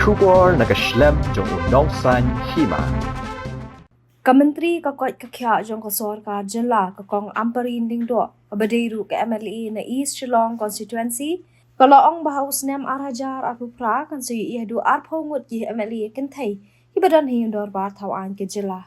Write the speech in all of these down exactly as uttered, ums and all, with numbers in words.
Khubor na ka shlem jong u nongsan hima. Ka Myntri ka koit ka khiah jong ka sorkar jylla ka Kong Ampareen Lyngdoh, kaba dei ruh ka M L A na East Shillong Constituency, ka la ong ba ha u snem ar hajar arphew phra kan sa ïohi haduh arphew ngut ki M L A kynthei kiba don ha ïing dorbar thaw aiñ ka jylla.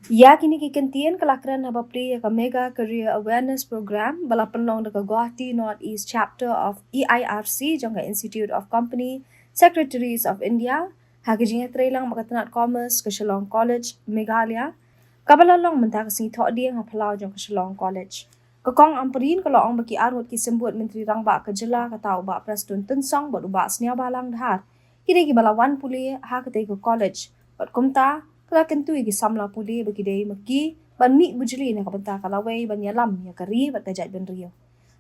Ïa kine ki kyntien ka la kren haba plie ïa ka Mega Career Awareness Program ba la pynlong da ka Guwahati North East Chapter of E I R C jong ka Institute of Company Secretaries of India ha ka jingïatreilang bad ka tnat Commerce ka Shillong College, Meghalaya, kaba la long mynta ka sngi Thohdieng ha phyllaw jong ka Shillong College. Ka Kong Ampareen ka la ong ba ki arngut ki symbud Myntri Rangbah ka jylla, kata u Bah Prestone Tynsong bad u Bah Sniawbhalang Dhar, ki dei kiba la wan pule ha katei ka college, bad kumta ka la kyntu ïa ki samla pule ba ki dei ma ki ban mih bujli na ka bynta ka lawei ban ïalam ïa ka ri bad ka jaitbynriew.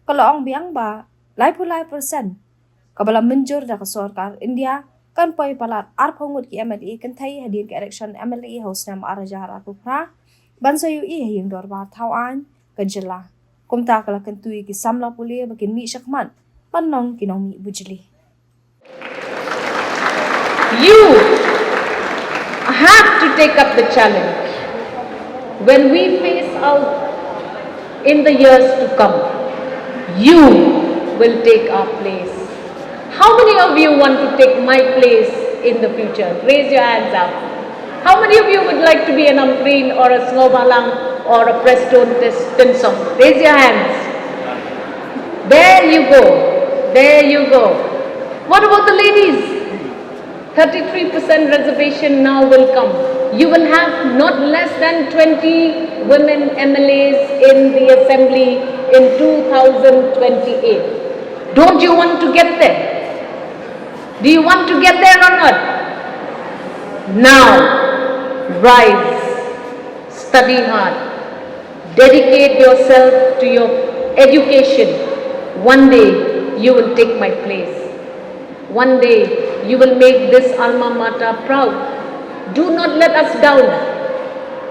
Ka la ong biang ba laiphew lai percent kaba la mynjur da ka sorkar India kan poi palat arphew ngut ki M L A kynthei hadien ka election M L A ha u snem ar hajar arphew phra ban sa ïohi ha ïing dorbar thaw aiñ ka jylla. Kumta ka la kyntu ïa ki samla pule ba kin mih shakhmat ban long ki nongmih bujli. You have to take up the challenge when we phase out in the years to come. You will take our place. How many of you want to take my place in the future? Raise your hands up. How many of you would like to be an Ampareen or a Sniawbhalang or a Prestone Tis- Tynsong? Raise your hands. There you go. There you go. What about the ladies? Thirty-three percent reservation now will come. You will have not less than twenty women M L As in the assembly in two thousand twenty-eight. Don't you want to get there? Do you want to get there or not? Now, rise, study hard, dedicate yourself to your education. One day, you will take my place. One day, you will make this alma mater proud. Do not let us down,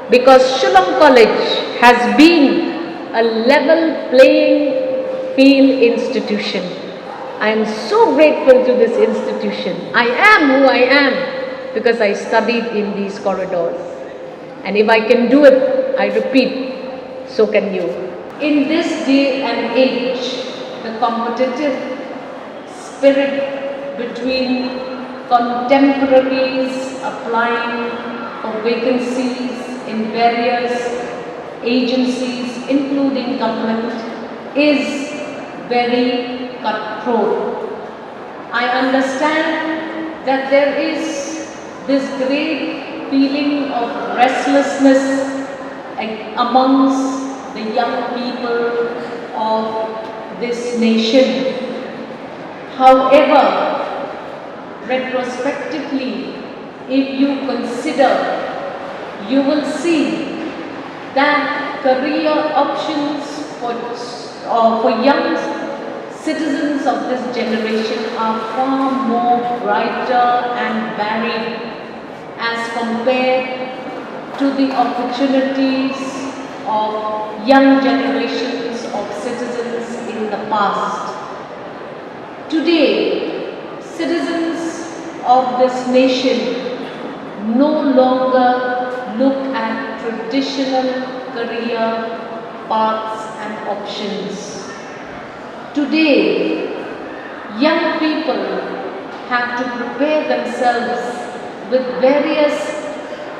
because Shillong College has been a level playing field institution. I am so grateful to this institution. I am who I am because I studied in these corridors. And if I can do it, I repeat, so can you. In this day and age, the competitive spirit between contemporaries applying for vacancies in various agencies, including government, is very cutthroat. I understand that there is this great feeling of restlessness amongst the young people of this nation. However, retrospectively, if you consider, you will see that career options for, uh, for young citizens of this generation are far more brighter and varied as compared to the opportunities of young generations of citizens in the past. Today, citizens of this nation no longer look at traditional career paths and options. Today, young people have to prepare themselves with various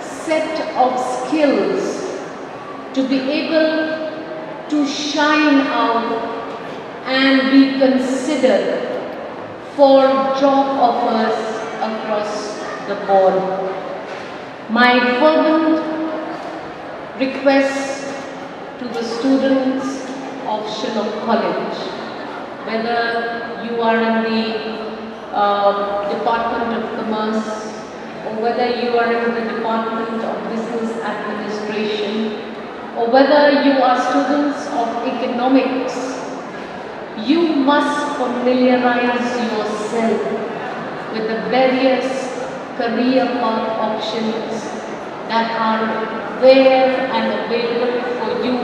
set of skills to be able to shine out and be considered for job offers across the board. My fervent request to the students of Shillong College, whether you are in the uh, Department of Commerce, or whether you are in the Department of Business Administration, or whether you are students of economics, you must familiarize yourself with the various career path options that are there and available for you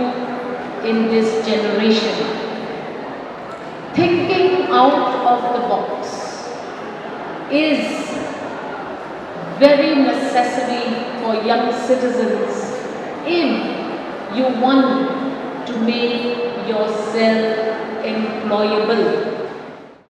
in this generation. Thinking out of the box is very necessary for young citizens if you want to make yourself employable.